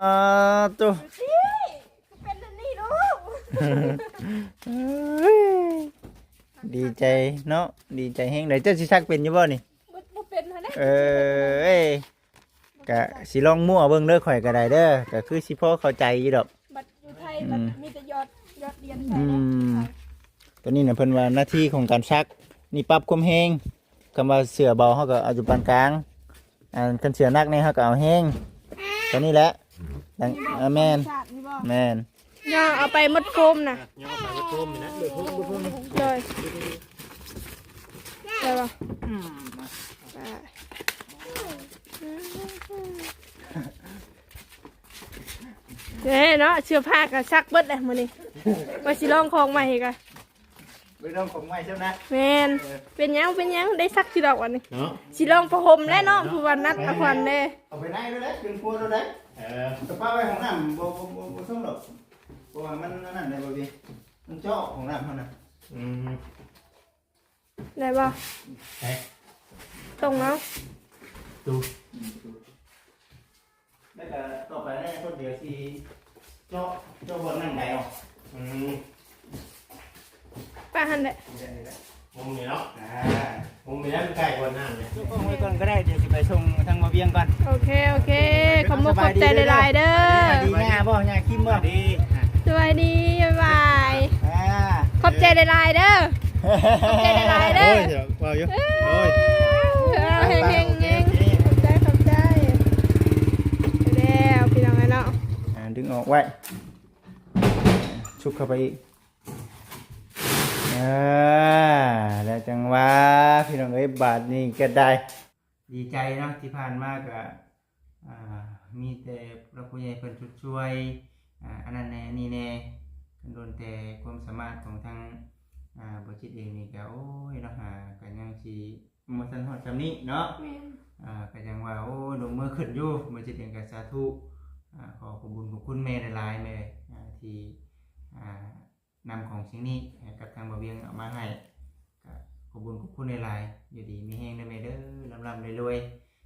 ອ່າ ໂຕ ເປັນອັນນີ້ລູກ ເອີຍ ດີໃຈເນາະ ດີໃຈແຮງໃດ. ເຈົ້າຊິສັກເປັນຢູ່ບໍ່ນີ້? ບໍ່ ບໍ່ເປັນຫັ້ນແຫຼະ ເອີຍ ກະຊິລອງມົ້ວເບິ່ງເດີ ຂ້ອຍກໍໄດ້ເດີ ກໍຄືຊິພໍເຂົ້າໃຈຢູ່ດອກ. ບັດຢູ່ໄທ ອືມ ບັດມີແຕ່ຢອດ ຢອດຫຼຽນໄປ ອື ເນາະ ຕົວນີ້ນະ ເພິ່ນວ່າໜ້າທີ່ຂອງການສັກນີ້ ປັບຄວາມແຮງ. ຄຳວ່າເສື້ອເບົາ ເຮົາກໍເອົາຢູ່ປານກາງ ອັນຄັນເສື້ອໜັກນີ້ ເຮົາກໍເອົາແຮງ. ຕົວນີ້ແຫຼະ ອາ ແມ່ນ ແມ່ນ ຍ່າງເອົາໄປໝົດໂຄມນະ ຍ່າງເອົາໄປໝົດໂຄມນີ້ນະ ເບິດໂຄມ ເບິດໂຄມ ໂດຍ ໄດ້ບໍ່? ອືມ ໄດ້ ເດ້ເນາະ ເສື້ອຜ້າກໍຊັກເບິດແລ້ວມື້ນີ້ ວ່າຊິລອງຂອງໃໝ່ກໍ ໄປລອງຂອງໃໝ່ຊະນະ ແມ່ນ ເອີ ເປັນຫຍັງ ເປັນຫຍັງ ໄດ້ຊັກຢູ່ດອກວັນນີ້ເນາະ ຊິລອງຜ້າຫົ່ມແຫຼະເນາະ ແມ່ນເນາະ ຜູ້ວ່ານັດອາຄວັນເດ້ ເອົາໄປໃນໂລດເດ້ ຂຶ້ນຄົວໂລດເດ້ ເອີ ຈະປະໄວ້ຫ້ອງນ້ຳ ບໍ່ ບໍ່ ບໍ່ ບໍ່ສົ່ງດອກ ເພາະວ່າມັນອັນນັ້ນໄດ້ບໍ່ພີ່ ມັນເຈາະຫ້ອງນ້ຳເຮົານະ ອືມ ໄດ້ບໍ່? ໄດ້ ຕົງເອົາ ຕູ ແລ້ວກໍຕໍ່ໄປແນ່ຄົນດຽວຊິເຈາະ ເຈາະບ່ອນນັ້ນໄດ້ເນາະ ອືມ ປະຫັ້ນແຫຼະ ມຸມນີ້ເນາະ ອ່າ ມຸມນີ້ແຫຼະ ມັນໃກ້ບ່ອນນ້ຳເລີຍ ເຈົ້າຂອງໄວ້ກ່ອນກໍໄດ້ ດຽວຊິໄປສົ່ງທາງບ່າວວຽງກ່ອນ ໂອເຄ ໂອເຄ ຂອບມຸກຂອບໃຈຫຼາຍໆເດີ ສະບາຍດີເດີ ສະບາຍດີ ຍ່າບໍ່ ຍ່າຄິມບໍ່ ສະບາຍດີ ບາຍບາຍ ອ່າ ຂອບໃຈຫຼາຍໆເດີ ຂອບໃຈຫຼາຍໆເດີ ໂອ້ຍ ເວົ້າຢູ່ ເອີ ໂອ້ຍ ເອີ ເຮັງໆ ໂອເຄ ໂອເຄ ຂອບໃຈ ຂອບໃຈ ໄປແລ້ວພີ່ນ້ອງເອີຍເນາະ ອ່າ ດຶງອອກໄວ້ ຊຸກເຂົ້າໄປອີກ ອ່າ ແລ້ວຈັ່ງວ່າ ພີ່ນ້ອງເອີຍ ບາດນີ້ກໍໄດ້ ດີໃຈເນາະ ທີ່ຜ່ານມາກໍ ອ່າ ມີແຕ່ຜູ້ຫຼັກຜູ້ໃຫຍ່ເພິ່ນຊົດຊ່ວຍ ອ່າ ອັນນັ້ນແດ່ ອັນນີ້ແດ່ ຄັນໂດນແຕ່ຄວາມສາມາດຂອງທາງ ອ່າ ບໍ່ຈິດເອງນີ້ກໍ ໂອ້ຍເນາະ ຫາກໍຍັງຊິບໍ່ທັນຮອດຊ່ຳນີ້ເນາະ ແມ່ນ ອ່າ ກໍຍັງວ່າ ໂອ້ ລົງມືຂຶ້ນຢູ່ ບໍ່ຈິດເອງກໍສາທຸ ອ່າ ຂໍຂອບບຸນຂອບຄຸນແມ່ຫຼາຍໆ ແມ່ ອ່າ ທີ່ ອ່າ ນຳຂອງສິ່ງນີ້ໃຫ້ກັບທາງບ່າວວຽງເອົາມາໃຫ້ ກໍຂອບບຸນຂອບຄຸນຫຼາຍໆ ຢູ່ດີມີແຮງເດີແມ່ເດີ ລ່ຳໆລວຍ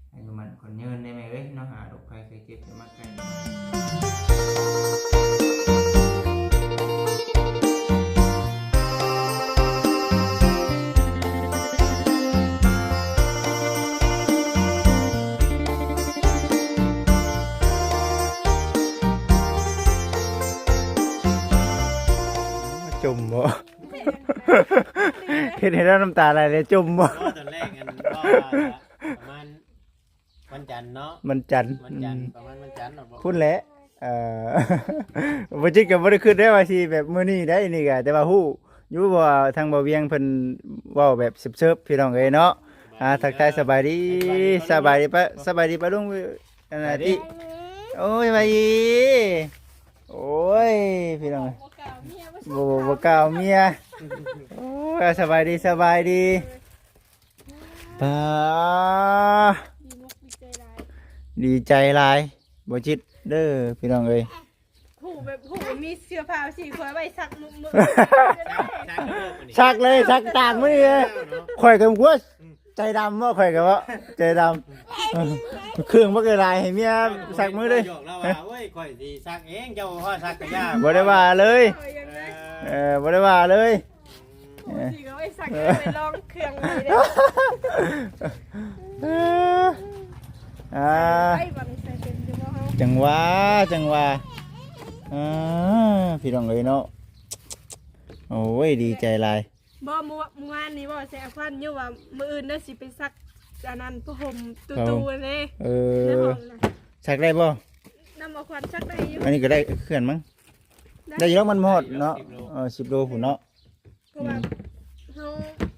ໆ ອາຍຸໝັ້ນຂວັນຍືນເດີແມ່ເອີຍເນາະ ຫາໂລກໄພໄຂ້ເຈັບຢ່າມາໃກ້ ຈົ່ມບໍ່? ເຮັດໃຫ້ລາວນ້ຳຕາໄຫຼເລີຍ ຈົ່ມບໍ່? ເນາະ ຕອນແລກອັນວ່າປະມານວັນຈັນເນາະ ວັນຈັນ ວັນຈັນ ອືມ ປະມານວັນຈັນເນາະ ພຸ້ນແຫຼະ ເອີ ບໍ່ຈິດກໍບໍ່ໄດ້ຄິດໄດ້ວ່າຊິແບບມື້ນີ້ໄດ້ນີ້ກໍ ແຕ່ວ່າຮູ້ຢູ່ວ່າທາງບ່າວວຽງເພິ່ນເວົ້າແບບເສີບໆ ພີ່ນ້ອງເອີຍເນາະ ອ່າ ທັກທາຍສະບາຍດີ ສະບາຍດີ ສະບາຍດີປ້າ ສະບາຍດີປ້າລຸງ ອັນນັ້ນຕິ ໂອ້ຍ ສະບາຍດີ ໂອ້ຍ ພີ່ນ້ອງ ບໍ່ ບໍ່ກ່າວເມຍ ໂອ້ຍ ສະບາຍດີ ສະບາຍດີ ປ້າ ດີໃຈຫຼາຍ ບໍ່ຈິດເດີ ພີ່ນ້ອງເອີຍ ຮູ້ແບບ ຮູ້ວ່າມີເສື້ອຜ້າສີ ຂ້ອຍໄວ້ຊັກມື້ ມື້ ຊັກເລີຍ ຊັກຕາກມື້ເລີຍ ຂ້ອຍກໍວ່າ ໃຈດຳບໍ່ ຂ້ອຍກໍວ່າ ໃຈດຳ ເຄື່ອງບັກຫຼາຍ ໃຫ້ເມຍຊັກມື້ເລີຍ ຢອກລາວວ່າ ໂອ້ຍ ຂ້ອຍຊິຊັກເອງ ເຈົ້າບໍ່ພໍຊັກກໍຢ່າ ບໍ່ໄດ້ວ່າເລີຍ ເອີ ບໍ່ໄດ້ວ່າເລີຍ ເອີ ຊິເອົາໄປຊັກ ໄປລອງເຄື່ອງໃໝ່ເດ້ ອ່າ ໃສ່ເປັນຢູ່ບໍ່ເຮົາ ຈັ່ງວ່າ ຈັ່ງວ່າ ອ່າ ພີ່ນ້ອງເອີຍເນາະ ໂອ້ຍ ດີໃຈຫຼາຍ ບໍ່ ມື້ ມື້ວານນີ້ເວົ້າໃສ່ອາຄວັນຢູ່ວ່າ ມື້ອື່ນເດີຊິໄປຊັກອັນນັ້ນ ຜ້າຫົ່ມຕູ້ໆ ເອີ ໃນຫ້ອງນະ ຊັກໄດ້ບໍ່? ນຳອາຄວັນຊັກໄດ້ຢູ່ ອັນນີ້ກໍໄດ້ເຄື່ອນມັ້ງ ໄດ້ ໄດ້ຢູ່ດອກ ມັນບໍ່ຮອດເນາະ ເອີ ສິບໂລພຸ້ນເນາະ ເພາະວ່າ ອືມ ເຮົາ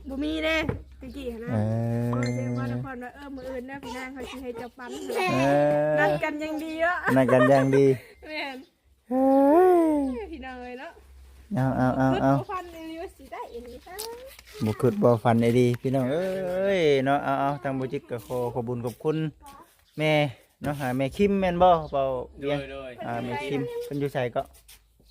ບໍ່ມີເດ້ ຕະກີ້ຫັ້ນນະ ເອີ ເຮົາຊິວ່າອາຄວັນວ່າ ເອີ ມື້ອື່ນເດີພີ່ນາງ ເຮົາຊິໃຫ້ເຈົ້າປັ່ນ ເອີ ນັດກັນຢ່າງດີເນາະ ນັດກັນຢ່າງດີ ແມ່ນ ເອີຍ ພີ່ນ້ອງເອີຍເນາະ ເອົາ ເອົາ ເອົາ ເອົາ ບໍ່ຄິດບໍ່ຝັນອີ່ຫຼີວ່າຊິໄດ້ອີ່ຫຼີ ບໍ່ຄິດບໍ່ຝັນອີ່ຫຼີ ພີ່ນ້ອງເອີຍເນາະ ເອົາ ເອົາ ທາງບໍ່ຈິດກໍຂໍຂອບບຸນຂອບຄຸນແມ່ເນາະ ຫາແມ່ຄິມແມ່ນບໍ່ ເວົ້າວຽງ ໂດຍ ໂດຍ ອ່າ ແມ່ຄິມ ເພິ່ນຢູ່ໃສເກາະ?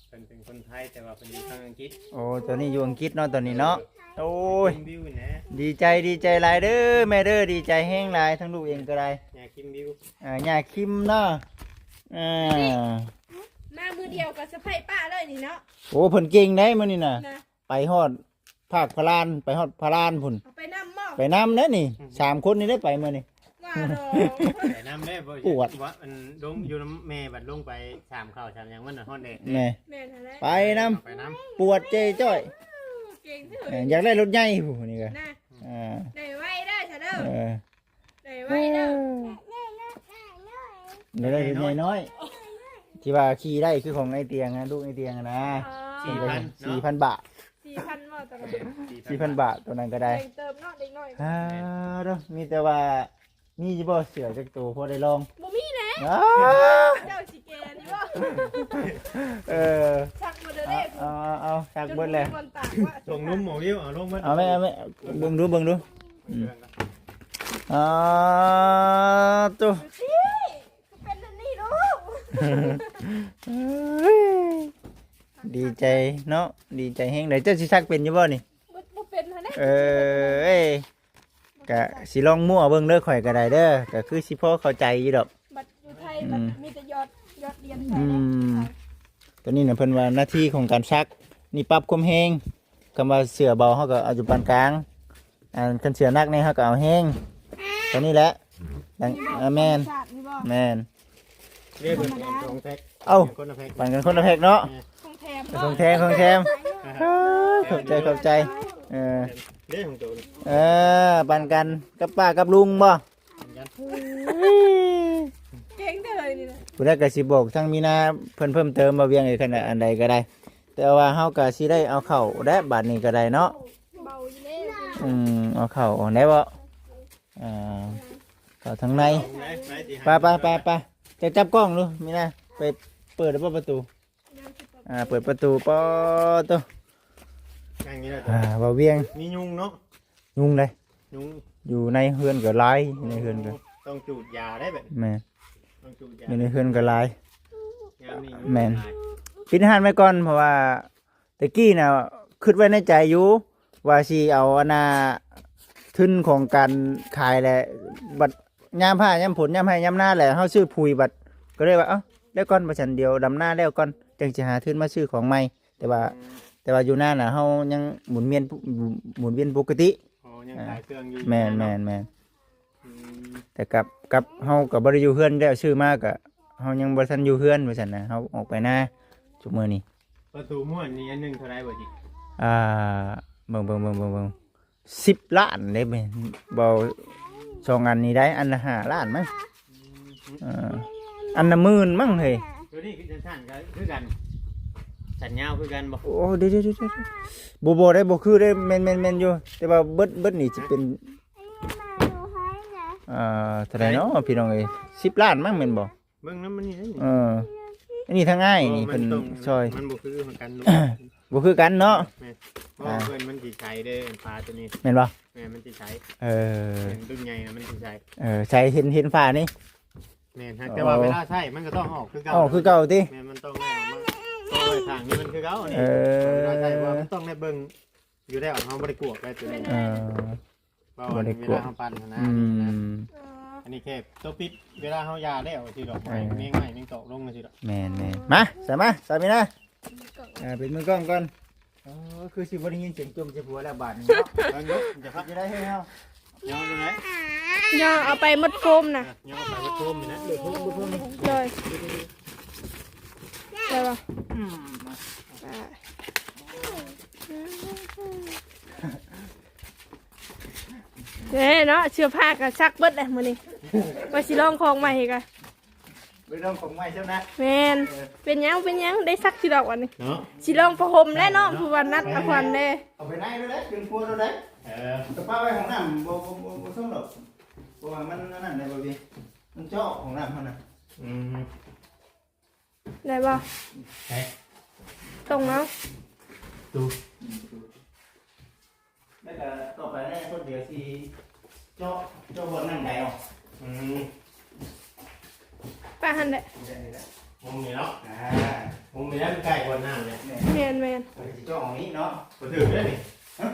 ເພິ່ນເປັນຄົນໄທ ແຕ່ວ່າເພິ່ນຢູ່ທາງອັງກິດ ໂອ້ ຕອນນີ້ຢູ່ອັງກິດເນາະ ຕອນນີ້ເນາະ ໂອ້ຍ ຄິມບິວນະ ດີໃຈ ດີໃຈຫຼາຍເດີແມ່ເດີ ດີໃຈແຮງຫຼາຍ ທັງລູກເອງກໍໄດ້ ຍ່າຄິມບິວ ອ່າ ຍ່າຄິມເນາະ ອ່າ ມາມື້ດຽວກໍສະໄພປ້າເລີຍນີ້ເນາະ. ໂອ້ ເພິ່ນເກັ່ງໄດ໋ມື້ນີ້ນະ ນະ ໄປຮອດພາກພະລານ ໄປຮອດພະລານພຸ້ນ. ເອົາໄປນຳບໍ່? ໄປນຳແລ້ວນີ້ ອືມ ສາມຄົນນີ້ໄດ້ໄປມື້ນີ້. ວ່າດອກ ໄປນຳເດ້ ບໍ່ ປວດ ວ່າອັນລົງຢູ່ນຳແມ່ ບັດລົງໄປສາມເຂົ້າສາມຫຍັງ ມັນນະຮ້ອນແດດເດ້. ແມ່ນ ແມ່ນຫັ້ນແຫຼະ ໄປນຳ ໄປນຳ ປວດເຈ້ຈ້ອຍ. ເກັ່ງເດີ້ ເອີ ຢາກໄດ້ລົດໃຫຍ່ພຸ້ນນີ້ກະ ນະ ອ່າ ໄດ້ໄວເດີ້ຊະເດີ້ ເອີ ໄດ້ໄວເດີ້ ໄດ້ລົດໃຫຍ່ນ້ອຍ ທີ່ວ່າຂີ່ໄດ້ຄືຂອງໄອ້ຕຽງນະ ລູກໄອ້ຕຽງນະ. ອໍ ສີ່ພັນເນາະ ສີ່ພັນບາດ ສີ່ພັນບໍ່ ຕອນນັ້ນ ສີ່ພັນບາດ ໂຕນັ້ນກໍໄດ້ ແພງເຕີບເນາະ ເດັກນ້ອຍ. ອ່າ ເດີ້ ມີແຕ່ວ່າ ມີຢູ່ບໍ່ເສື້ອຈັກໂຕພໍໄດ້ລອງ? ບໍ່ມີແຫຼະ. ອ້າ ເຈົ້າຊິແກ່ນີ້ບໍ່? ເອີ ຊັກໝົດແລ້ວເດ້ ເອົາ ເອົາ ເອົາ ຊັກໝົດແລ້ວ ສົ່ງນຸ່ມອອກຢູ່ ເອົາລົງເບິດ ເອົາແມ່ ເອົາແມ່ ເບິ່ງດູ ເບິ່ງດູ. ອືມ ອ່າ ໂຕ ເປັນອັນນີ້ລູກ ດີໃຈເນາະ ດີໃຈແຮງໃດ໋. ເຈົ້າຊິຊັກເປັນຢູ່ບໍ່ນີ້? ບໍ່ ບໍ່ເປັນຫັ້ນແຫຼະ. ເອີ ກະຊິລອງມົ້ວເບິ່ງເດີ ຂ້ອຍກໍໄດ້ເດີ ກໍຄືຊິພໍເຂົ້າໃຈຢູ່ດອກ. ບັດຢູ່ໄທ ອືມ ບັດມີແຕ່ຢອດ ຢອດລຽນໄປ ອືມ ເດ້. ຕົວນີ້ນະ ເພິ່ນວ່າໜ້າທີ່ຂອງການຊັກນີ້ ປັບຄວາມແຮງ ຄຳວ່າເສື້ອເບົາ ເຮົາກໍເອົາຢູ່ປານກາງ ອັນຄັນເສື້ອໜັກນີ້ ເຮົາກໍເອົາແຮງ ຕົວນີ້ແຫຼະ. ດັ່ງ ເອີ ແມ່ນ ແມ່ນ. ເດ້ເພິ່ນເອົາສອງແພັກ ເອົ້າ ປັນກັນຄົນລະແພັກເນາະ. ຂອງແຖມ ຂອງແຖມ ຂອງແຖມ. ຂອບໃຈ ຂອບໃຈ. ເອີ ເດ້ຂອງໂຕນີ້ ເອີ ປັນກັນກັບປ້າກັບລຸງບໍ່? ເກັ່ງເດີ້ເລີຍນີ້ນະ. ຜູ້ໃດກໍຊິບອກທາງມີນາເພິ່ນເພີ່ມເຕີມ ບໍ່ວຽງເອີຍ ຄັນອັນໃດກໍໄດ້ ແຕ່ວ່າເຮົາກໍຊິໄດ້ເອົາເຂົ້າແລ້ວບາດນີ້ກໍໄດ້ເນາະ. ເບົາຢູ່ແລ້ວ ອືມ ເອົາເຂົ້າໄດ້ບໍ່? ອ່າ ເຂົ້າທາງໃນ. ໄປ ໄປ ໄປ ໄປ ເຈົ້າຈັບກ້ອງດູ ມີນາ ໄປເປີດໄດ້ບໍ່ປະຕູ? ອ່າ ເປີດປະຕູ ປະຕູ ອ່າ ບ່າວວຽງ ມີຍຸງເນາະ ຍຸງໃດ ຍຸງ ຢູ່ໃນເຮືອນກໍຫຼາຍ ໃນເຮືອນກໍ ຕ້ອງຈູດຢາໄດ້ແບບ ແມ່ນ ຕ້ອງຈູດຢາ ຢູ່ໃນເຮືອນກໍຫຼາຍ ຍາມນີ້ ແມ່ນ ປິດຮ້ານໄວ້ກ່ອນ ເພາະວ່າ ແຕ່ກີ້ນະຄິດໄວ້ໃນໃຈຢູ່ວ່າຊິເອົາອັນນ່າ ທຶນຂອງການຂາຍແຫຼະ ບັດຍາມຟ້າຍາມຝົນ ຍາມໄຮ່ຍາມນາແຫຼະ ເຮົາຊື້ປຸ໋ຍ ບັດກໍເລີຍວ່າ ເອົ້າ ແລ້ວກ່ອນ ວ່າຊັ້ນ ດຽວດຳນາແລ້ວກ່ອນ ຈັ່ງຊິຫາທຶນມາຊື້ຂອງໃໝ່. ແຕ່ວ່າ ແຕ່ວ່າຢູ່ນານະ ເຮົາຍັງໝູນວຽນ ໝູນວຽນປົກກະຕິ. ອໍ ຍັງຂາຍເຄື່ອງຢູ່. ແມ່ນ ແມ່ນ ແມ່ນ. ອືມ ແຕ່ກັບ ກັບເຮົາກໍບໍ່ໄດ້ຢູ່ເຮືອນແລ້ວ ຊື້ມາກໍເຮົາຍັງບໍ່ທັນຢູ່ເຮືອນ ວ່າຊັ້ນນະ ເຮົາອອກໄປນາຊຸມື້ນີ້. ປະຕູມ້ວນນີ້ອັນໜຶ່ງເທົ່າໃດບໍ່ຈິ? ອ່າ ເບິ່ງ ເບິ່ງ ສິບລ້ານເດ້ ບໍ່ ສອງອັນນີ້ໄດ້ ອັນລະຫ້າລ້ານມັງ. ອືມ ເອີ ອັນລະໝື່ນມັງເຮີ້ຍ. ໂຕນີ້ຄືສັນ ກໍຄືກັນ ສັນຍາວຄືກັນບໍ່? ໂອ້ ເດ ເດ ເດ ເດ ບໍ່ ບໍ່ໄດ້ ບໍ່ຄືເດ້ ແມ່ນ ແມ່ນ ແມ່ນຢູ່ ແຕ່ວ່າເບິດ ເບິດນີ້ຊິເປັນ ອ່າ ເທົ່າໃດເນາະພີ່ນ້ອງເອີຍ ສິບລ້ານມັງແມ່ນບໍ່? ເບິ່ງນຳມັນນີ້ເດ້ນີ້. ເອີ ອັນນີ້ທາງອ້າຍນີ້ເພິ່ນຊ່ອຍ ມັນບໍ່ຄືກັນເນາະ ບໍ່ຄືກັນເນາະ. ແມ່ນ ເພາະວ່າ ອ່າ ເພິ່ນມັນຊິໃສເດ້ ຝາຕົວນີ້ ແມ່ນບໍ່? ແມ່ນ ມັນຊິໃສ. ເອີ ເປັນລຸ້ນໃຫຍ່ນະ ມັນຊິໃສ. ເອີ ໃສ ເຫັນ ເຫັນຝານີ້. ແມ່ນ ແຕ່ວ່າເວລາໃຊ້ມັນກໍຕ້ອງອອກຄືເກົ່າ ອອກຄືເກົ່າຕິ? ແມ່ນ ມັນຕ້ອງໄດ້ອອກມາ ເພາະວ່າທາງນີ້ມັນຄືເກົ່ານີ້. ເອີ ເວລາໃຊ້ ເພາະວ່າມັນຕ້ອງໄດ້ເບິ່ງ ຢູ່ແລ້ວເຮົາບໍ່ໄດ້ກວດໄວ້ຕົວນີ້. ເອີ ບໍ່ໄດ້ກວດ ເວລາເຮົາປັ່ນຫັ້ນນະ. ອືມ ອັນນີ້ແຄ່ຕົວປິດ ເວລາເຮົາຢາແລ້ວຊິດອກ ເອີ ແມງໄມ້ແມງຕອກລົງຊິດອກ. ແມ່ນໆ ມາ ໃສ່ມາ ສາມີນາ ອ່າ ເປັນມືກ້ອງກ່ອນ. ເອີ ຄືຊິບໍ່ໄດ້ຍິນສຽງຈົ່ມຈາກຜົວແລ້ວບາດນີ້ເນາະ. ເບິ່ງດູ ຈະພັບຢູ່ໄດ້ເຮີ້ຍເຮົາ. ຍໍຢູ່ໄຫນ? ຍໍເອົາໄປໝົດໂຟມນະ. ຍໍໄປໝົດໂຟມນີ້ນະ. ໂດຍ ໄດ້ບໍ່? ອືມ ອ່າ ເດ້ເນາະ ເສື້ອຜ້າກໍຊັກເບິດແລ້ວມື້ນີ້ ວ່າຊິລອງຂອງໃໝ່ກະ ໄປລອງຂອງໃໝ່ຊະນະ. ແມ່ນ ເອີ ເປັນຫຍັງ ເປັນຫຍັງ ໄດ້ຊັກຢູ່ດອກວັນນີ້ເນາະ. ຊິລອງຜ້າຫົ່ມແລ້ວເນາະ ຜູ້ວ່ານັດອາຄວັນເດ້. ເອົາໄປໃນໂລດເດ້ ຂຶ້ນຄົວໂລດເດ້. ເອີ ກະປະໄວ້ຫ້ອງນ້ຳ ບໍ່ ບໍ່ ບໍ່ ບໍ່ສົ່ງດອກ ເພາະວ່າມັນອັນນັ້ນໄດ໋ ບໍ່ມີ ມັນເຈາະຫ້ອງນ້ຳຫັ້ນນະ. ອືມ ໄດ້ບໍ່? ໄດ້ ຕ້ອງເອົາຕູ້. ແລ້ວກໍຕໍ່ໄປໃນຄົນດຽວຊິເຈາະ ເຈາະບ່ອນນັ້ນໄດ້ເນາະ. ອືມ ປະຫັ້ນແຫຼະ ມຸມນີ້ເນາະ. ອ່າ ມຸມນີ້ແຫຼະ ມັນໃກ້ບ່ອນນ້ຳເລີຍ. ແມ່ນໆ ເຮົາຊິເຈາະອອກນີ້ເນາະ. ບໍ່ຖືກເດ້ນີ້. ຮະ?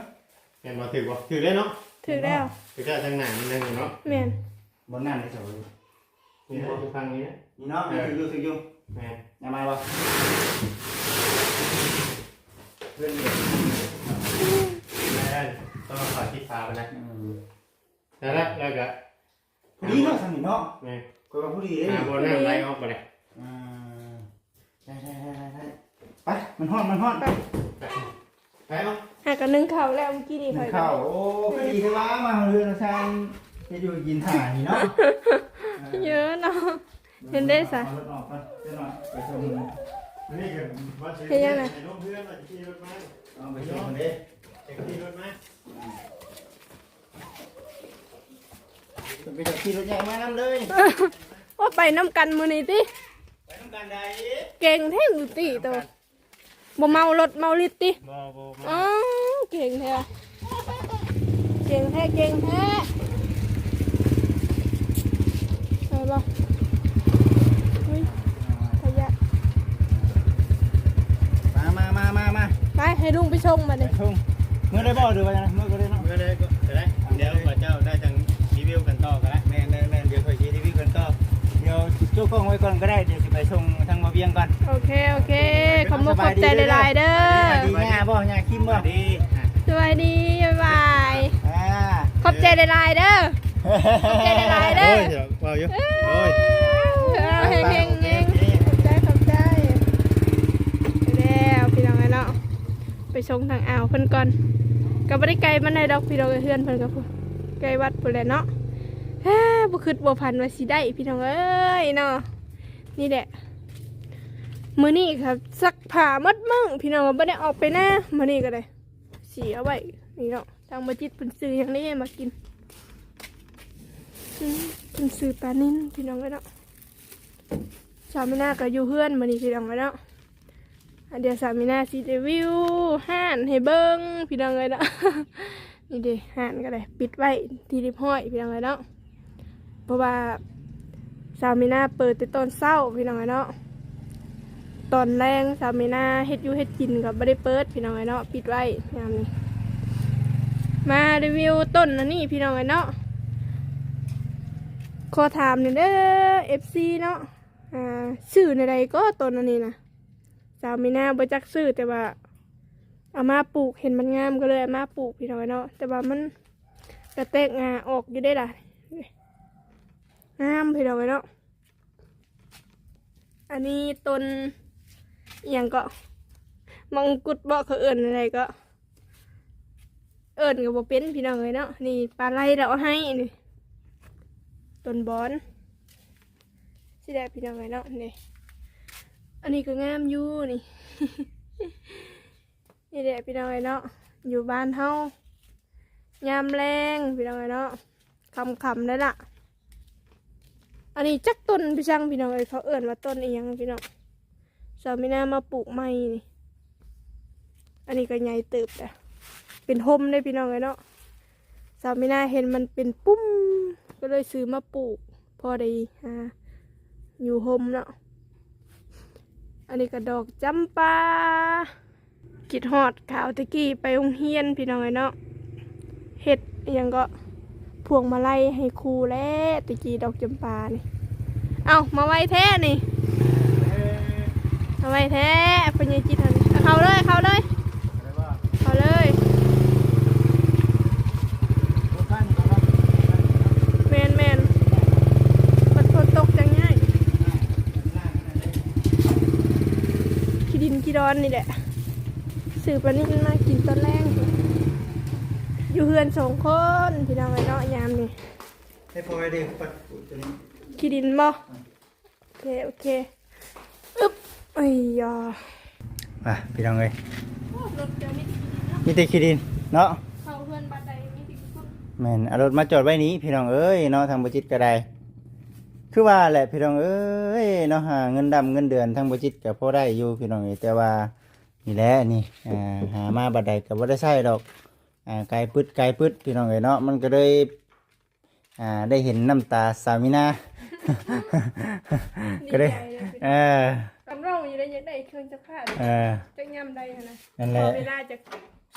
ແມ່ນບໍ່? ຖືກບໍ່? ຖືກເດ້ເນາະ. ຖືກແລ້ວ ຖືກແລ້ວ. ທາງໜ້າມັນຍັງຢູ່ເນາະ. ແມ່ນ ບ່ອນນ້ຳໄດ້ເຈົ້າ. ນີ້ນະ ຢູ່ຝັ່ງນີ້ນະ ນີ້ເນາະ ເອີ ຖືກຢູ່ ຖືກຢູ່ ແມ່ນ ຍັງມາບໍ່? ເພື່ອນເດ ແມ່ນ ຕ້ອງເຂົ້າຊິບຝາພຸ້ນນະ ອືມ ນັ້ນລະ ແລ້ວກະ ພໍດີເນາະ ສ່ຳນີ້ເນາະ ແມ່ນ ຂ້ອຍວ່າພໍດີເດ້ ຫາບ່ອນນ້ຳໄຫຼອອກບໍ່ໄດ້ ອ່າ ໄດ້ ໄດ້ ໄດ້ ໄດ້ ໄປ ມັນຮ້ອນ ມັນຮ້ອນ ໄປ ໄປ ໄປເນາະ ຫາກັນໜຶ້ງເຂົ້າແລ້ວ ມື້ກີ້ນີ້ຂ້ອຍ ໜຶ້ງເຂົ້າ ໂອ້ ກໍດີແທ້ວ່າ ມາເຮືອນຊານ ເຮັດຢູ່ກິນຖ້ານີ້ເນາະ ເອີ ເນາະ ເຫັນເດ້ຊະ ເອົາລົດອອກກ່ອນ ເຈົ້າໜ້ອຍ ໄປສົ່ງ ເຮັດຫຍັງນະ? ເອົາໄປສົ່ງເດ້ ຂີ່ລົດມາ ເປັນເຈົ້າຂີ່ລົດໃຫຍ່ມານຳເລີຍ ໂອ້ ໄປນຳກັນມື້ນີ້ຕິ? ໄປນຳກັນໃດ? ເກັ່ງແທ້ມື້ຕິໂຕ ບໍ່ເມົາລົດເມົາລິດຕິ? ບໍ່ ບໍ່ເມົາ ອໍ ເກັ່ງແທ້ ເກັ່ງແທ້ ເກັ່ງແທ້ ໄປບໍ່? ອຸ້ຍ ຂະຫຍະ ມາ ມາ ມາ ມາ ມາ ໄປ ໃຫ້ລຸງໄປສົ່ງບັດນີ້ ໄປສົ່ງ ເມືອໄດ້ບໍ່ ຫຼືວ່າຈັ່ງໃດ? ເມືອກໍໄດ້ເນາະ ເມືອໄດ້ກໍໄດ້ ດຽວເຈົ້າໄດ້ຈັ່ງຣີວິວກັນຕໍ່ກໍໄດ້ ແມ່ນໆໆ ດຽວຂ້ອຍຊິຣີວິວກັນຕໍ່ ດຽວໂຈະກ້ອງໄວ້ກ່ອນກໍໄດ້ ດຽວຊິໄປສົ່ງທາງບ່າວວຽງກ່ອນ ໂອເຄ ໂອເຄ ຂອບມຸກຂອບໃຈຫຼາຍໆເດີ ສະບາຍດີເດີ ຫວັດດີ ຍ່າບໍ່ ຍ່າຄິມບໍ່ ສະບາຍດີ ບາຍບາຍ ອ່າ ຂອບໃຈຫຼາຍໆເດີ ຂອບໃຈຫຼາຍໆເດີ ໂອ້ຍ ເວົ້າຢູ່ ເອີ ໂອ້ຍ ເອີ ເຮັງໆ ໂອເຄ ໂອເຄ ຂອບໃຈ ຂອບໃຈ ແລ້ວພີ່ນ້ອງເອີຍເນາະ ໄປສົ່ງທາງອ່າວເພິ່ນກ່ອນ ກໍບໍ່ໄດ້ໄກປານໃດດອກພີ່ນ້ອງເອີຍ ເຮືອນເພິ່ນກໍພຸ້ນ ໃກ້ວັດພຸ້ນແຫຼະເນາະ ແຮ ບໍ່ຄິດບໍ່ຝັນວ່າຊິໄດ້ພີ່ນ້ອງເອີຍເນາະ ນີ້ແຫຼະ ມື້ນີ້ກໍຊັກຜ້າໝົດມື້ພີ່ນ້ອງ ກໍບໍ່ໄດ້ອອກໄປນາ ມື້ນີ້ກໍໄດ້ ຊິເອົາໄວ້ນີ້ເນາະ ທາງບໍ່ຈິດເພິ່ນຊື້ຫຍັງນີ້ມາກິນ ອືມ ເພິ່ນຊື້ປານິນພີ່ນ້ອງເອີຍເນາະ ສາວມີນາກໍຢູ່ເຮືອນມື້ນີ້ພີ່ນ້ອງເອີຍເນາະ ອ່າ ດຽວສາວມີນາຊິຣີວິວຮ້ານໃຫ້ເບິ່ງພີ່ນ້ອງເອີຍເນາະ ນີ້ເດ້ ຮ້ານກໍໄດ້ປິດໄວ້ທີ່ຮຽບຮ້ອຍພີ່ນ້ອງເອີຍເນາະ ເພາະວ່າສາວມີນາເປີດແຕ່ຕອນເຊົ້າພີ່ນ້ອງເອີຍເນາະ ຕອນແລງສາວມີນາເຮັດຢູ່ເຮັດກິນກໍບໍ່ໄດ້ເປີດພີ່ນ້ອງເອີຍເນາະ ປິດໄວ້ຍາມນີ້ ມາຣີວິວຕົ້ນອັນນີ້ພີ່ນ້ອງເອີຍເນາະ ຂໍຖາມແດ່ເດີ ເອັຟຊີ ເນາະ ອ່າ ຊື່ແນວໃດກໍຕົ້ນອັນນີ້ນະ? ສາວມີນາບໍ່ຈັກຊື່ ແຕ່ວ່າເອົາມາປູກ ເຫັນມັນງາມກໍເລີຍເອົາມາປູກພີ່ນ້ອງເນາະ ແຕ່ວ່າມັນກະແຕກງ່າອອກຢູ່ເດ້ລະ ງາມພີ່ນ້ອງເນາະ ອັນນີ້ຕົ້ນອີ່ຫຍັງເກາະ ມັງຄຸດເບາະ ເຂົາເອີ້ນແນວໃດເກາະ ເອີ້ນກໍບໍ່ເປັນພີ່ນ້ອງເອີຍເນາະ ນີ້ປາໄລລາວເອົາໃຫ້ນີ້ ຕົ້ນບອນ ຊິໄດ້ພີ່ນ້ອງເອີຍເນາະ ນີ້ ອັນນີ້ກໍງາມຢູ່ນີ້ ນີ້ແຫຼະພີ່ນ້ອງເອີຍເນາະ ຢູ່ບ້ານເຮົາ ຍາມແລງພີ່ນ້ອງເອີຍເນາະ ຄ່ຳໆໄດ້ລະ ອັນນີ້ຈັກຕົ້ນພີ່ຊັງພີ່ນ້ອງເອີຍ ເຂົາເອີ້ນວ່າຕົ້ນອີ່ຫຍັງພີ່ນ້ອງ ສາວມີນາມາປູກໃໝ່ນີ້ ອັນນີ້ກໍໃຫຍ່ເຕີບແລ້ວ ເປັນຮົ່ມເດ້ພີ່ນ້ອງເອີຍເນາະ ສາວມີນາເຫັນມັນເປັນປຸ່ມ ກໍເລີຍຊື້ມາປູກ ພໍໄດ້ຫາຢູ່ຮົ່ມເນາະ ອັນນີ້ກໍດອກຈຳປາ ຄິດຮອດຄາວແຕ່ກີ້ໄປໂຮງຮຽນພີ່ນ້ອງເອີຍເນາະ ເຮັດອີ່ຫຍັງເກາະ ພວງມາໄລໃຫ້ຄູແຫຼະ ແຕ່ກີ້ດອກຈຳປານີ້ ເອົ້າ ມາໄວແທ້ນີ້ ມາໄວແທ້ ພໍ່ໃຫຍ່ຈິດຫັ້ນ ເຂົ້າເລີຍ ເຂົ້າເລີຍ ເຂົ້າເລີຍ ແມ່ນໆ ມັນຝົນຕົກຈັ່ງງ່າຍ ຂີ້ດິນຂີ້ດອນນີ້ແຫຼະ ຊື້ປານິນມາກິນຕອນແລງ ຢູ່ເຮືອນສອງຄົນພີ່ນ້ອງເອີຍເນາະ ຍາມນີ້ ໃຫ້ພໍ່ໃຫ້ເດັກປັດປູຕົວນີ້ ຂີ້ດິນບໍ່? ໂອເຄ ໂອເຄ ອຶບ ເອີຍຢາ ອ່ະ ພີ່ນ້ອງເອີຍ ໂອ້ ລົດເຈົ້າມີແຕ່ຂີ້ດິນເນາະ ມີແຕ່ຂີ້ດິນເນາະ ເຂົ້າເຮືອນບາດໃດມີແຕ່ຂີ້ຝຸ່ນ ແມ່ນ ເອົາລົດມາຈອດໄວ້ນີ້ພີ່ນ້ອງເອີຍເນາະ ທາງບໍ່ຈິດກໍໄດ້ ຄືວ່າແຫຼະພີ່ນ້ອງເອີຍເນາະ ຫາເງິນດຳເງິນເດືອນທາງບໍ່ຈິດກໍພໍໄດ້ຢູ່ພີ່ນ້ອງເອີຍ ແຕ່ວ່າ ນີ້ແຫຼະນີ້ ອ່າ ຫາມາບາດໃດກໍບໍ່ໄດ້ໃຊ້ດອກ ອ່າ ກາຍປຶດກາຍປຶດພີ່ນ້ອງເອີຍເນາະ ມັນກໍເລີຍ ອ່າ ໄດ້ເຫັນນ້ຳຕາສາວມີນາ ກໍໄດ້ ດີໃຈເລີຍ ເອີ ຄັນເວົ້າຢູ່ໄດ້ຢາກໄດ້ເຄື່ອງຊັກຜ້າ ເອີ ຈັກຍາມໃດຫັ້ນນະ ນັ້ນແຫຼະ ຂໍເວລາຈັກ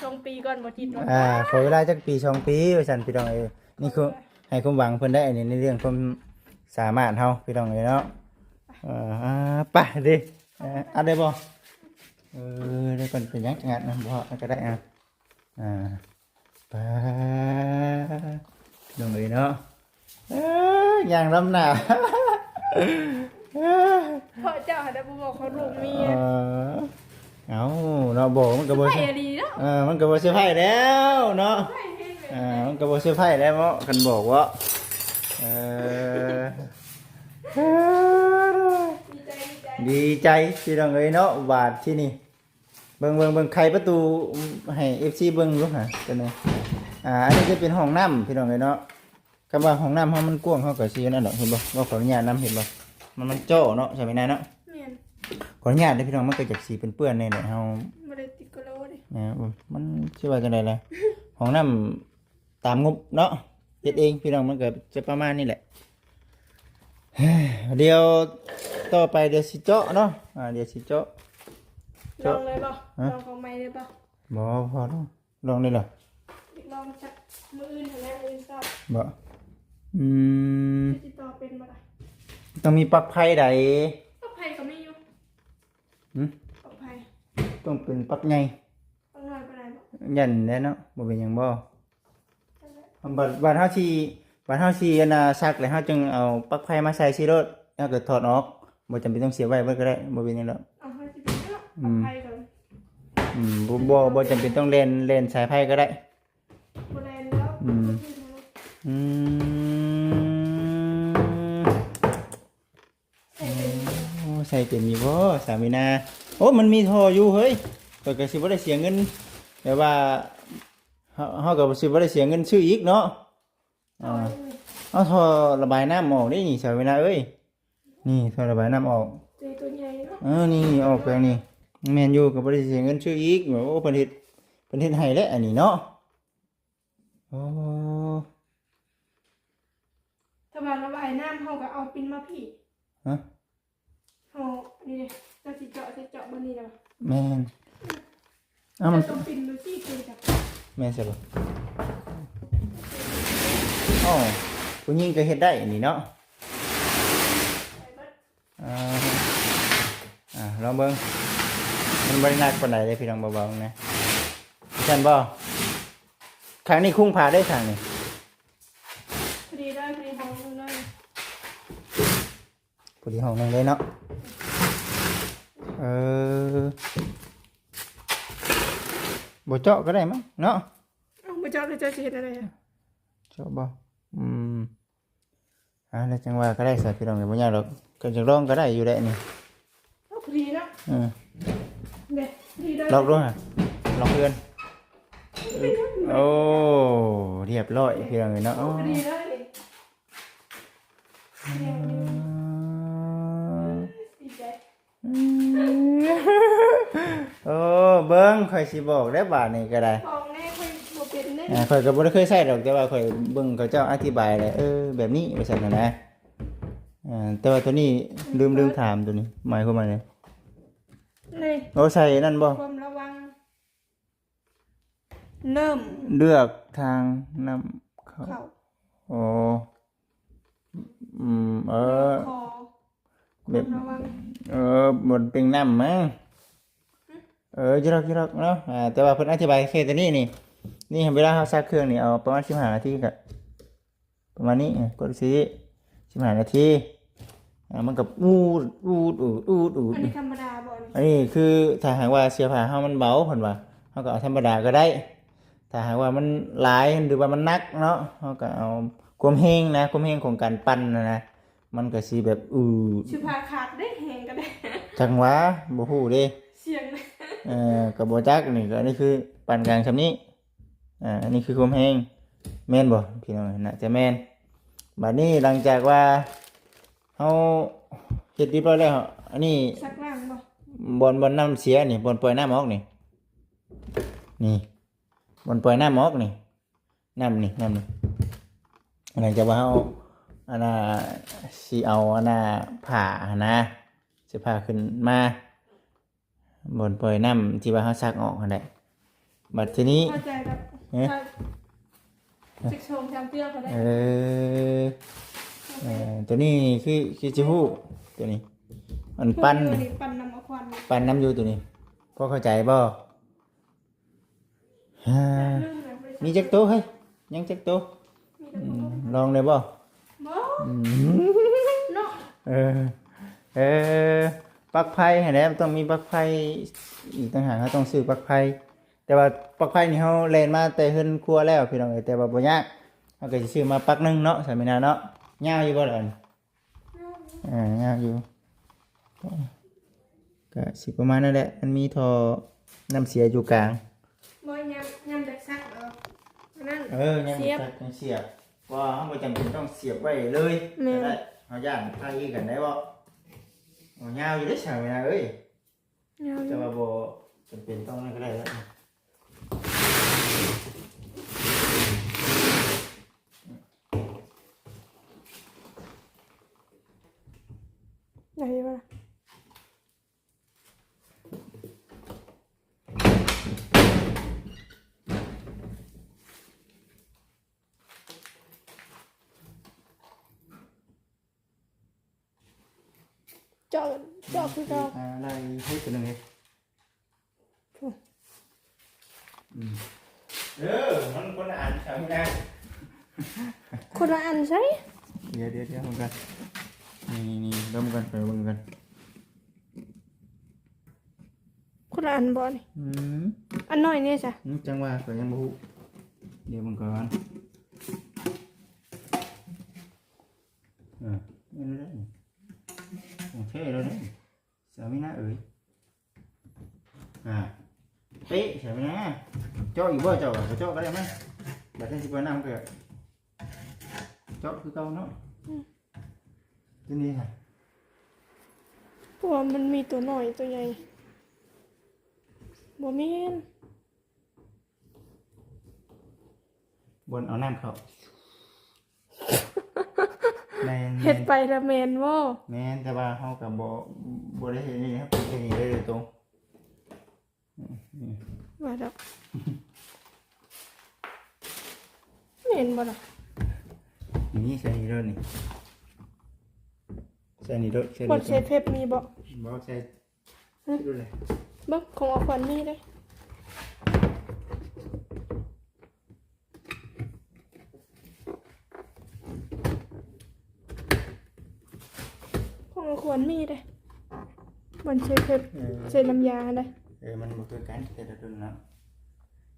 ສອງປີກ່ອນບໍ່ຈິດວ່າ ອ່າ ຂໍເວລາຈັກປີສອງປີວ່າຊັ້ນພີ່ນ້ອງເອີຍ ນີ້ຄືໃຫ້ຄວາມຫວັງເພິ່ນໄດ້ ອັນນີ້ໃນເລື່ອງຄວາມ ສາມາດເຮົາພີ່ນ້ອງເອີຍເນາະ. ເອີ ໄປເດ້ ເອີ ອັດໄດ້ບໍ່? ເອີ ດຽວກ່ອນ ເປັນຫຍັງ ງັດນະ ບໍ່ອັດກໍໄດ້ ອ່າ ອ່າ ໄປ ພີ່ນ້ອງເອີຍເນາະ. ເອີ ຍ່າງນຳໜ້າ ເພາະເຈົ້າຫັ້ນນະບໍ່ບອກເຂົາລູກເມຍ. ເອີ ເອົ້າເນາະ ບອກມັນກໍບໍ່ເຊີໄພອີ່ຫຼີເນາະ. ເອີ ມັນກໍບໍ່ເຊີໄພແລ້ວເນາະ. ເອີ ມັນກໍບໍ່ເຊີໄພແລ້ວເນາະ ຄັນບອກເນາະ. ເອີ ດີໃຈ ດີໃຈ ດີໃຈພີ່ນ້ອງເອີຍເນາະ. ບາດທີນີ້ ເບິ່ງ ເບິ່ງ ເບິ່ງ ໄຂປະຕູໃຫ້ເອັຟຊີເບິ່ງດູຫາ ຕົວນີ້. ອ່າ ອັນນີ້ຈະເປັນຫ້ອງນ້ຳພີ່ນ້ອງເອີຍເນາະ. ຄຳວ່າຫ້ອງນ້ຳເຮົາມັນກວ້າງ ເຮົາກໍຊິອັນນັ້ນດອກ ເຫັນບໍ່? ວ່າຂໍອະນຸຍາດນຳ ເຫັນບໍ່? ມັນ ມັນເຈາະເນາະ ຊາມີນາເນາະ. ແມ່ນ ຂໍອະນຸຍາດເດີພີ່ນ້ອງ ມັນກໍຈະຊິເປື້ອນໆແດ່ ເຮົາບໍ່ໄດ້ຕິດກະໂຫຼເດ້. ແມ່ນ ມັນຊິວ່າຈັ່ງໃດລະ ຫ້ອງນ້ຳຕາມງົບເນາະ ເຮັດເອງພີ່ນ້ອງ ມັນກໍຈະປະມານນີ້ແຫຼະ. ດຽວຕໍ່ໄປດຽວຊິເຈາະເນາະ. ອ່າ ດຽວຊິເຈາະ ລອງເລີຍບໍ່? ຮະ? ລອງຂອງໃໝ່ເລີຍບໍ່? ບໍ່ ພໍແລ້ວ. ລອງໄດ້ລະ ລອງຈັກມື້ອື່ນຫັ້ນແຫຼະ ມື້ອື່ນເຊົ້າ. ບໍ່? ອືມ ຊິຕໍ່ເປັນບໍ່ລະ? ຕ້ອງມີປັກໄຟໃດ໋. ປັກໄຟກໍມີຢູ່. ຫື? ປັກໄຟ ຕ້ອງເປັນປັກໃຫຍ່ ປັກນ້ອຍບໍ່ໄດ້ບໍ່? ຢ້ານແຫຼະເນາະ ບໍ່ເປັນຫຍັງບໍ່? ຈັ່ງໃດ? ບັດ ບັດເຮົາຊິ ບັດເຮົາຊິອັນນ່າ ສັກແລ້ວ ເຮົາຈຶ່ງເອົາປັກໄຟມາໃສ່ຊິໂລດ ແລ້ວກໍຖອດອອກ ບໍ່ຈຳເປັນຕ້ອງສຽບໄວ້ເບິດກໍໄດ້ ບໍ່ເປັນຫຍັງດອກ. ເອົາ ເຮົາຊິໄປເນາະ ອືມ ປັກໄຟກ່ອນ. ອືມ ບໍ່ ບໍ່ ບໍ່ຈຳເປັນຕ້ອງແລ່ນ ແລ່ນສາຍໄຟກໍໄດ້. ບໍ່ແລ່ນແລ້ວ. ອືມ ອືມ ໃສ່ເປັນຢູ່ບໍ່? ໂອ້ ໃສ່ເປັນຢູ່ບໍ່ ສາມີນາ? ໂອ້ ມັນມີທໍ່ຢູ່ເຮີ້ຍ ຂ້ອຍກໍຊິບໍ່ໄດ້ເສຍເງິນ ແບບວ່າ ເຮົາ ເຮົາກໍຊິບໍ່ໄດ້ເສຍເງິນຊື້ອີກເນາະ. ອ່າ ເອົາທໍ່ລະບາຍນ້ຳອອກເດ້ນີ້ ສາວີນາເອີຍ. ນີ້ທໍ່ລະບາຍນ້ຳອອກ ເອີ ນີ້ອອກແບບນີ້. ແມ່ນຢູ່ ກໍບໍ່ໄດ້ເສຍເງິນຊື້ອີກ. ໂອ້ ເພິ່ນເຮັດ ເພິ່ນເຮັດໃຫ້ແຫຼະອັນນີ້ເນາະ. ໂອ້ ຖ້າວ່າລະບາຍນ້ຳ ເຮົາກໍເອົາປິ່ນມາພີ້. ຮະ? ເຮົາ ນີ້ເດ້ ເຈົ້າຊິເຈາະ ຊິເຈາະບ່ອນນີ້ເນາະ. ແມ່ນ. ເອົາ ມັນ ເຈົ້າຕ້ອງປິ່ນດູຊິຄືຈັກ ແມ່ນໃຊ່ບໍ່? ອໍ ຜູ້ຍິງກໍເຮັດໄດ້ອັນນີ້ເນາະ. ອ່າ ອ່າ ລອງເບິ່ງ ມັນບໍ່ໄດ້ໜັກປານໃດເດ້ພີ່ນ້ອງ ເບົາໆນະ. ຊັ້ນບໍ່? ຂ້າງນີ້ຄຸງຜ້າໄດ້ຂ້າງນີ້ ພໍດີໄດ້ ພໍດີຫ້ອງໜຶ່ງເລີຍ. ພໍດີຫ້ອງໜຶ່ງເລີຍເນາະ. ເອີ ບໍ່ເຈາະກໍໄດ້ມັ້ງເນາະ. ເອົ້າ ບໍ່ເຈາະແລ້ວເຈົ້າຊິເຮັດແນວໃດ? ເຈາະບໍ່? ອືມ ອ່າ ແລ້ວຈັ່ງວ່າກໍໄດ້ຊະພີ່ນ້ອງ ບໍ່ຍາກດອກ ກໍຈະລອງກໍໄດ້ຢູ່ແຫຼະນີ້. ໂອ້ ພໍດີເນາະ. ເອີ ເດ້ ພໍດີເດີ ລອກດູຫາ ລອກເພື່ອນ. ໂອ້ ຮຽບຮ້ອຍພີ່ນ້ອງເອີຍເນາະ. ໂອ້ ພໍດີເດີ. ອືມ ດີໃຈ. ໂອ້ ເບິ່ງ ຂ້ອຍຊິບອກແລ້ວບາດນີ້ກໍໄດ້. ບອກແນ່ ຂ້ອຍບໍ່ເປັນເດ້. ອ່າ ຂ້ອຍກໍບໍ່ໄດ້ເຄີຍໃຊ້ດອກ ແຕ່ວ່າຂ້ອຍເບິ່ງເຂົາເຈົ້າອະທິບາຍແລ້ວ ເອີ ແບບນີ້ວ່າຊັ້ນນະ. ອ່າ ແຕ່ວ່າໂຕນີ້ ອືມ ລືມ ລືມຖາມໂຕນີ້ ໝາຍຄວາມວ່າຫຍັງ? ນີ້ ໂອ້ ໃສ່ນັ້ນບໍ່? ຄວາມລະວັງ ເລີ່ມ ເລືອກທາງນ້ຳເຂົ້າ ເຂົ້າ. ໂອ້ ອືມ ເອີ ແບບ ຄວາມລະວັງ ເອີ ບ່ອນເປັນນ້ຳມັ້ງ. ຫຶ? ເອີ ຢູ່ດອກ ຢູ່ດອກເນາະ. ອ່າ ແຕ່ວ່າເພິ່ນອະທິບາຍແຄ່ໂຕນີ້ນີ້ ນີ້ ເວລາເຮົາຊັກເຄື່ອງນີ້ ເອົາປະມານສິບຫ້ານາທີກໍ ປະມານນີ້ ກົດຊີ້ ສິບຫ້ານາທີ ອ່າ ມັນກໍອູດ ອູດ ອູດ ອູດ ອູດ. ອັນນີ້ທຳມະດາບໍ່ນີ້? ອັນນີ້ຄືຖ້າຫາກວ່າເສື້ອຜ້າເຮົາມັນເບົາ ເພິ່ນວ່າ ເຮົາກໍເອົາທຳມະດາກໍໄດ້. ຖ້າຫາກວ່າມັນຫຼາຍ ຫຼືວ່າມັນໜັກເນາະ ເຮົາກໍເອົາຄວາມແຮງນະ ຄວາມແຮງຂອງການປັ່ນນະນະ ມັນກໍຊິແບບ ອື ເສື້ອຜ້າຂາດເດ້ ແຮງກໍໄດ້. ຈັງຫວະ ບໍ່ຮູ້ເດ້ ສ່ຽງ. ເອີ ກໍບໍ່ຈັກ ນີ້ກໍ ອັນນີ້ຄືປານກາງສ່ຳນີ້. ອ່າ ອັນນີ້ຄືຄວາມແຮງ ແມ່ນບໍ່ພີ່ນ້ອງ? ໜ້າຈະແມ່ນ. ບາດນີ້ຫຼັງຈາກວ່າເຮົາເຮັດຮຽບຮ້ອຍແລ້ວ ອັນນີ້ ຊັກລ້າງບໍ່? ບ່ອນ ບ່ອນນ້ຳເສຍນີ້ ບ່ອນປ່ອຍນ້ຳອອກນີ້ ນີ້ ບ່ອນປ່ອຍນ້ຳອອກນີ້ ນ້ຳນີ້ ນ້ຳນີ້. ຫຼັງຈາກວ່າເຮົາ ອັນນ່າ ຊິເອົາ ອັນນ່າ ຜ້າຫັ້ນນະ ເສື້ອຜ້າຂຶ້ນມາ ບ່ອນປ່ອຍນ້ຳທີ່ວ່າເຮົາຊັກອອກຫັ້ນແຫຼະ. ບັດທີນີ້ ເຂົ້າໃຈແລ້ວ ເອີ ຊັກສອງສາມເທື່ອກໍໄດ້. ເອີ ເອີ ໂຕນີ້ຄື ຄືຊິຮູ້ ໂຕນີ້ ອັນປັ່ນ ອັນນີ້ປັ່ນນຳເອົາຄວັນ ປັ່ນນຳຢູ່ໂຕນີ້ ພໍເຂົ້າໃຈບໍ່? ມີຈັກໂຕເຮີ້ຍ? ຍັງຈັກໂຕ? ອືມ ລອງໄດ້ບໍ່? ບໍ່ ອືມ ເນາະ ເອີ ເອີ ປັກໄຟຫັ້ນແຫຼະ ມັນຕ້ອງມີປັກໄຟອີກຕ່າງຫາກ ເຮົາຕ້ອງຊື້ປັກໄຟ ແຕ່ວ່າປັກໄຟນີ້ເຮົາແລ່ນມາແຕ່ເຮືອນຄົວແລ້ວພີ່ນ້ອງເອີຍ ແຕ່ວ່າບໍ່ຍາກ ເຮົາກໍຊິຊື້ມາປັກໜຶ່ງເນາະ ສາມີນາເນາະ. ຍາວຢູ່ບໍ່ລະ? ເອີ ຍາວຢູ່ ກໍຊິປະມານນັ້ນແຫຼະ ມັນມີທໍ່ນ້ຳເສຍຢູ່ກາງ. ບໍ່ ຍາມ ຍາມຢາກຊັກເອົາອັນນັ້ນ ເອີ ຍາມຢາກຊັກ ສຽບ ຈັ່ງສຽບ ເພາະວ່າເຮົາບໍ່ຈຳເປັນຕ້ອງສຽບໄວ້ເລີຍ ແມ່ນ ກໍໄດ້ ເຮົາຢ້ານໄຟກັນໄດ້ບໍ່? ໂອ້ ຍາວຢູ່ເດ້ ສາມີນາເອີຍ. ແຕ່ວ່າບໍ່ຈຳເປັນຕ້ອງນັ້ນກໍໄດ້ແລ້ວ ໄດ້ຢູ່ບໍ່ລະ? ເຈາະ ເຈາະຄືເກົ່າ ອາ ໄດ້ໃຫ້ຕົວໜຶ່ງເດ້ ອືມ ເອີ ມັນຄົນລະອັນ ສາມີນາ ຄົນລະອັນໃສ? ດຽວໆໆ ເບິ່ງກ່ອນ ນີ້ໆໆ ເບິ່ງກ່ອນ ຂ້ອຍເບິ່ງກ່ອນ ຄົນລະອັນບໍ່ນີ້? ອືມ ອັນນ້ອຍນີ້ຊະ ອືມ ຈັ່ງວ່າຂ້ອຍຍັງບໍ່ຮູ້ ດຽວເບິ່ງກ່ອນ. ເອີ ແມ່ນແລ້ວນີ້ ຂອງແທ້ແລ້ວນີ້ ສາມີນາເອີຍ. ອາ ເປະ ສາມີນາ ເຈາະຢູ່ບໍ່ເຈົ້າ? ບໍ່ເຈາະກໍໄດ້ ມາ ບາດນີ້ຊິເປີດນ້ຳ ກໍເຈາະຄືເກົ່າເນາະ. ອືມ ຕົວນີ້ຫະ ເພາະວ່າມັນມີຕົວນ້ອຍຕົວໃຫຍ່ ບໍ່ແມ່ນ ບ່ອນເອົານ້ຳເຂົ້າ ແມ່ນໆ ເຮັດໄປລະແມ່ນບໍ່? ແມ່ນ ແຕ່ວ່າເຮົາກໍບໍ່ ບໍ່ໄດ້ເຮັດນີ້ ເຮົາເປັນແຄ່ນີ້ເລີຍໂຕງ ອືມ ວ່າດອກ ແມ່ນບໍ່ລະ? ນີ້ໃສ່ນີ້ໂລດນີ້ ໃສ່ນີ້ໂລດ ໃສ່ ບ່ອນໃສ່ເພັບມີບໍ່? ບໍ່ໃສ່ ຮະ ເບິ່ງຂອງອາຂວັນມີເດ້ ຂອງອາຂວັນມີເດ້ ບ່ອນເຊັດເພັບ ເອີ ເຊັດນ້ຳຢາຫັ້ນເດ້ ເອີ ມັນບໍ່ຄືກັນແຕ່ລະລຸ້ນເນາະ.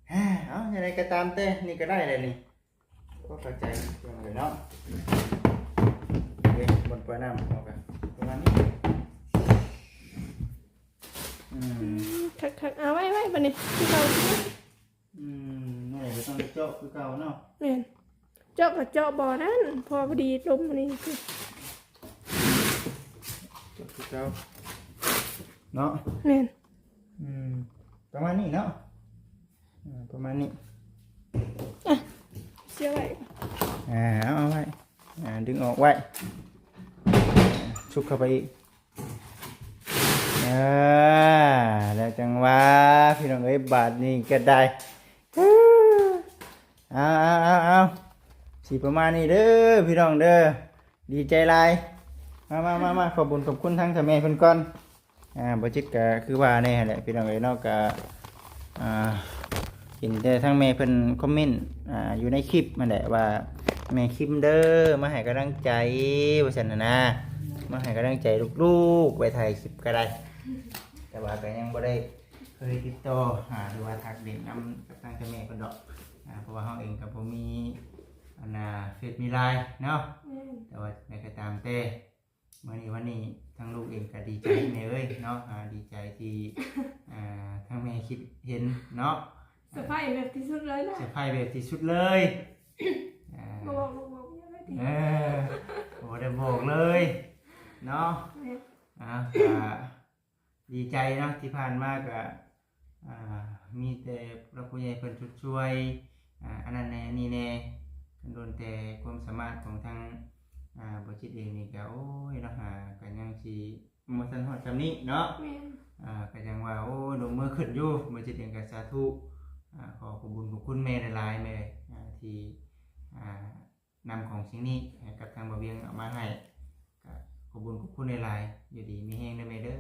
ເອົາ ຈັ່ງໃດກໍຕາມແຕ່ ນີ້ກໍໄດ້ແລ້ວນີ້. ກໍເຂົ້າໃຈເພິ່ນເລີຍເນາະ ເດ້ ບ່ອນປ່ອຍນ້ຳເຮົາກໍປະມານນີ້ ອືມ ອືມ ຄັກໆ ເອົາໄວ້ໆ ບາດນີ້ຄືເກົ່າ ອືມ ແນວໃດກໍຕ້ອງໄດ້ເຈາະຄືເກົ່າເນາະ ແມ່ນ ເຈາະກໍເຈາະບໍ່ນັ້ນ ພໍ ພໍດີລົມອັນນີ້ ເຈາະຄືເກົ່າເນາະ ແມ່ນ ອືມ ປະມານນີ້ເນາະ. ອາ ປະມານນີ້ ອະ ເສຍໄວ້ ອາ ເອົາ ເອົາໄວ້ ອາ ດຶງອອກໄວ້ ຊຸກເຂົ້າໄປອີກ ອາ ແລ້ວຈັ່ງວ່າ ພີ່ນ້ອງເອີຍ ບາດນີ້ກໍໄດ້ ເອົາໆໆໆ ຊິປະມານນີ້ເດີ ພີ່ນ້ອງເດີ ດີໃຈຫຼາຍ ມາໆໆ ຂອບບຸນຂອບຄຸນທາງເຖົ້າແມ່ເພິ່ນກ່ອນ. ອ່າ ບໍ່ຈິດກໍຄືວ່າແນ່ຫັ້ນແຫຼະ ພີ່ນ້ອງເອີຍເນາະ ກໍ ອ່າ ເຫັນແຕ່ທາງແມ່ເພິ່ນຄອມເມັນ ອ່າ ຢູ່ໃນຄລິບຫັ້ນແຫຼະວ່າ ແມ່ຄິມເດີ ມາໃຫ້ກຳລັງໃຈ ວ່າຊັ້ນນະນາ ມາໃຫ້ກຳລັງໃຈລູກໆ ໄວ້ຖ່າຍຄລິບກໍໄດ້ ແຕ່ວ່າກໍຍັງບໍ່ໄດ້ເຄີຍຕິດຕໍ່ຫາ ຫຼືວ່າທັກຫຼິ້ນນຳກັບທາງເຈົ້າແມ່ເພິ່ນດອກ ອ່າ ເພາະວ່າເຮົາເອງກໍບໍ່ມີ ອັນນ່າ ເຟສມີລາຍເນາະ ແມ່ນ ແຕ່ວ່າໃດກໍຕາມແຕ່ ມື້ນີ້ວັນນີ້ທາງລູກເອງກໍດີໃຈແມ່ເອີຍເນາະ ອ່າ ດີໃຈທີ່ ອ່າ ທາງແມ່ຄິດເຫັນເນາະ ເຊີໄພຣສ໌ແບບທີ່ສຸດເລີຍນະ ເຊີໄພຣສ໌ແບບທີ່ສຸດເລີຍ ອ່າ ບໍ່ບອກລູກບອກເມຍເລີຍຕິ ເອີ ບໍ່ໄດ້ບອກເລີຍເນາະ ແມ່ນ ອ່າ ກໍ ດີໃຈເນາະ ທີ່ຜ່ານມາກະ ອ່າ ມີແຕ່ຜູ້ຫຼັກຜູ້ໃຫຍ່ເພິ່ນຊົດຊ່ວຍ ອ່າ ອັນນັ້ນແດ່ ອັນນີ້ແດ່ ໂດນແຕ່ຄວາມສາມາດຂອງທາງ ອ່າ ບໍ່ຈິດເອງນີ້ກະ ໂອ້ຍເນາະ ຫາກະຍັງຊິບໍ່ທັນຮອດຊ່ຳນີ້ເນາະ ແມ່ນ ອ່າ ກະຍັງວ່າ ໂອ້ຍ ລົງມືຂຶ້ນຢູ່ ບໍ່ຈິດເອງກະສາທຸ ອ່າ ຂໍຂອບບຸນຂອບຄຸນແມ່ຫຼາຍໆ ແມ່ ອ່າ ທີ່ ອ່າ ນຳຂອງສິ່ງນີ້ໃຫ້ກັບທາງບ່າວວຽງເອົາມາໃຫ້ ກໍຂອບບຸນຂອບຄຸນຫຼາຍໆ ຢູ່ດີມີແຮງເດີແມ່ເດີ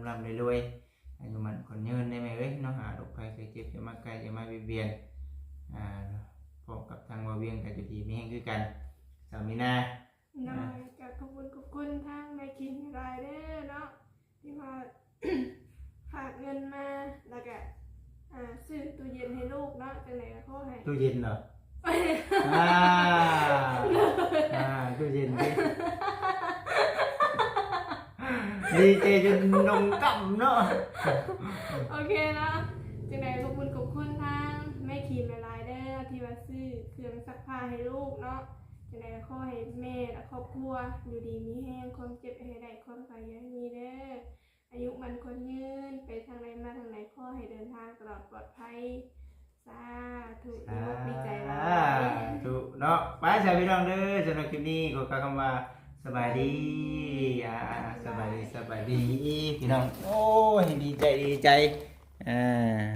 ລ່ຳໆລວຍໆ ອາຍຸໝັ້ນຂວັນຍືນເດີແມ່ເອີຍເນາະ ຫາໂລກໄພໄຂ້ເຈັບຢ່າມາໃກ້ ຢ່າມາບຽດບຽນ ອາ ພ້ອມກັບທາງບ່າວວຽງກໍຢູ່ດີມີແຮງຄືກັນ ສາວມີນາ. ໂດຍ ອ່າ ກໍຂອບຄຸນຂອບຄຸນທາງແມ່ຄິມຫຼາຍເດີເນາະ ທີ່ວ່າ ຝາກເງິນມາ ແລ້ວກະ ອ່າ ຊື້ຕູ້ເຢັນໃຫ້ລູກເນາະ ຈັ່ງໃດກໍຂໍໃຫ້ ຕູ້ເຢັນເນາະ ອ່າ ອ່າ ຕູ້ເຢັນເດ້ ດີໃຈຈົນນົມກຳເນາະ ໂອເຄເນາະ ຈັ່ງໃດຂອບຄຸນຂອບຄຸນທາງແມ່ຄິມຫຼາຍໆເດີ ທີ່ວ່າຊື້ເຄື່ອງຊັກຜ້າໃຫ້ລູກເນາະ ຈັ່ງໃດກໍຂໍໃຫ້ແມ່ ແລະ ຄອບຄົວ ຢູ່ດີມີແຮງ ຄວາມເຈັບຢ່າໃຫ້ໄດ້ ຄວາມໄຂ້ຢ່າໃຫ້ມີເດີ ອາຍຸໝັ້ນຂວັນຍືນ ໄປທາງໃດມາທາງໃດ ຂໍໃຫ້ເດີນທາງຕະຫຼອດປອດໄພ ສາທຸ ດີອົກດີໃຈຫຼາຍ ສາທຸເນາະ ໄປຊະພີ່ນ້ອງເດີ ສຳລັບຄລິບນີ້ຂໍກ່າວຄຳວ່າ ສະບາຍດີ ອ່າ ສະບາຍດີ ສະບາຍດີ ສະບາຍດີພີ່ນ້ອງ ໂອ້ຍ ດີໃຈ ດີໃຈ ອ່າ.